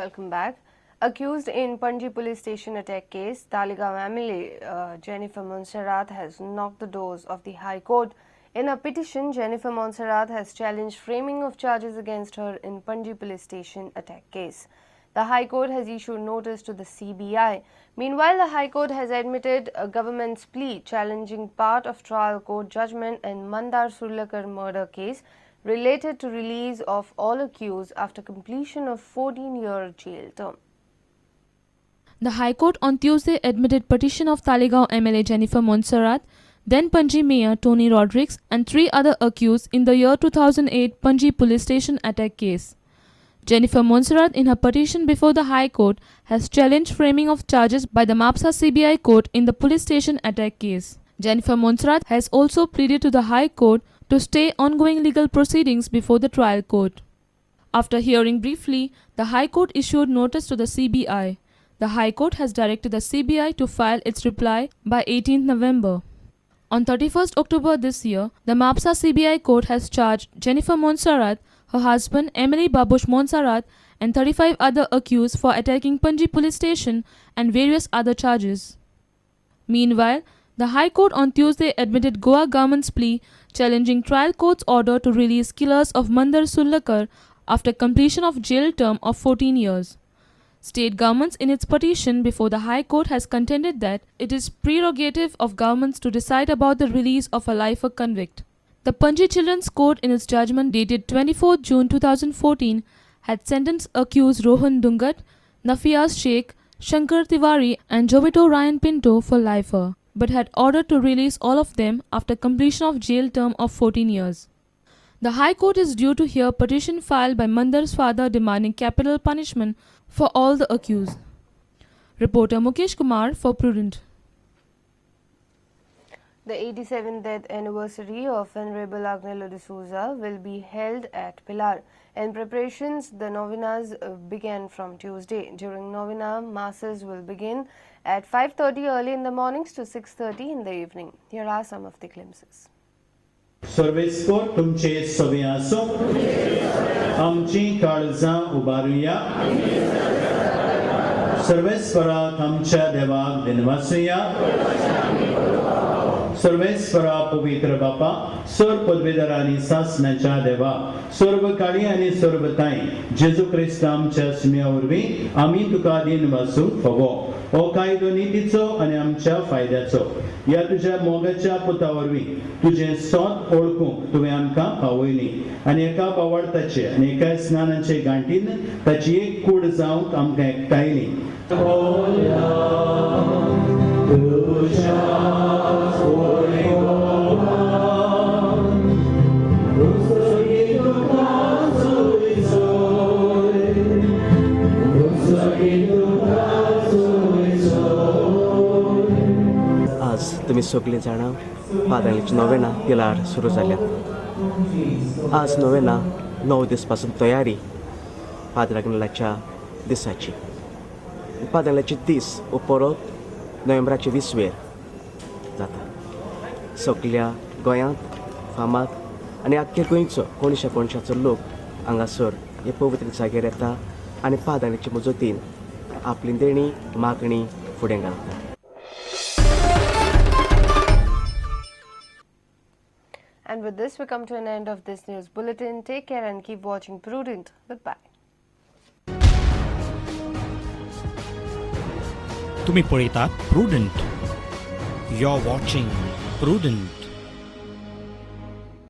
Welcome back. Accused in Panaji police station attack case, Taleigao MLA Jennifer Monserrate has knocked the doors of the High Court. In a petition, Jennifer Monserrate has challenged framing of charges against her in Panaji police station attack case. The High Court has issued notice to the CBI. Meanwhile, the High Court has admitted a government's plea challenging part of trial court judgment in Mandar Surlakar murder case related to release of all accused after completion of 14-year jail term. The High Court on Tuesday admitted petition of Taleigao MLA Jennifer Monserrate, then Panaji Mayor Tony Rodrigues and 3 other accused in the year 2008 Panaji police station attack case. Jennifer Monserrate, in her petition before the High Court, has challenged framing of charges by the Mapsa CBI court in the police station attack case. Jennifer Monserrate has also pleaded to the High Court to stay ongoing legal proceedings before the trial court. After hearing briefly, the High Court issued notice to the CBI. The High Court has directed the CBI to file its reply by 18th November. On 31st October this year, the Mapsa CBI court has charged Jennifer Monserrate, her husband Emily Babush Monserrate, and 35 other accused for attacking Panaji police station and various other charges. Meanwhile, the High Court on Tuesday admitted Goa government's plea challenging trial court's order to release killers of Mandar Surlakar after completion of jail term of 14 years. State governments in its petition before the High Court has contended that it is prerogative of governments to decide about the release of a lifer convict. The Panaji Children's Court in its judgment dated 24 June 2014 had sentenced accused Rohan Dungat, Nafiaz Sheikh, Shankar Tiwari and Jovito Ryan Pinto for lifer, but had ordered to release all of them after completion of jail term of 14 years. The High Court is due to hear petition filed by Mandar's father demanding capital punishment for all the accused. Reporter Mukesh Kumar for Prudent. The 87th death anniversary of Venerable Agnelo D'Souza will be held at Pilar. In preparations, the novenas began from Tuesday. During novena, masses will begin at 5:30 early in the mornings to 6:30 in the evening. Here are some of the glimpses. सर्वेस्पर तुमचे सवे आसो, आमची काळजां उबारुया. सर्वेस्पराक आमच्या देवाक दिनवासुया. सर्वेस्परा पवित्र बापा, सर्व पदवेदार आनी सासणाच्या देवा, सर्व काळी आनी सर्व ताई जेजू क्रिस्त आमच्या सुम्या वरवीं आमी तुका दिनवासूंक फावो. हो कायदो नितीचो आनी आमच्या फायद्याचो. ह्या तुज्या मोगाच्या पुता वरवीं तुजें सोत ओळखूंक तुवें आमकां पावयली आनी एका बावडताचे आनी एका स्नानाचे गांठीन ताची एक कूड जावंक आमकां एकठांयली. आज तुमी सगळीं जाणां पाद्रांची नोवेना पिलार सुरू जाल्या. आज नोवेना 9 दीस पासून तयारी पाद्रागनाच्या दिसाची. पाद्रागनाचे दीस हो परत नोव्हेंबराचे 20वेर जाता. सगल्या गोंयांत फामाद आनी आख्खे गोंयचो कोणशा कोणशाचो लोक हांगासर हे पवित्र जाग्यार येता आनी पाद्रांचे मजतीन आपली देणी मागणी फुडें घालता. And with this, we come to an end of this news bulletin. Take care and keep watching Prudent. Goodbye. तुम्ही पळयतात Prudent. You are watching Prudent.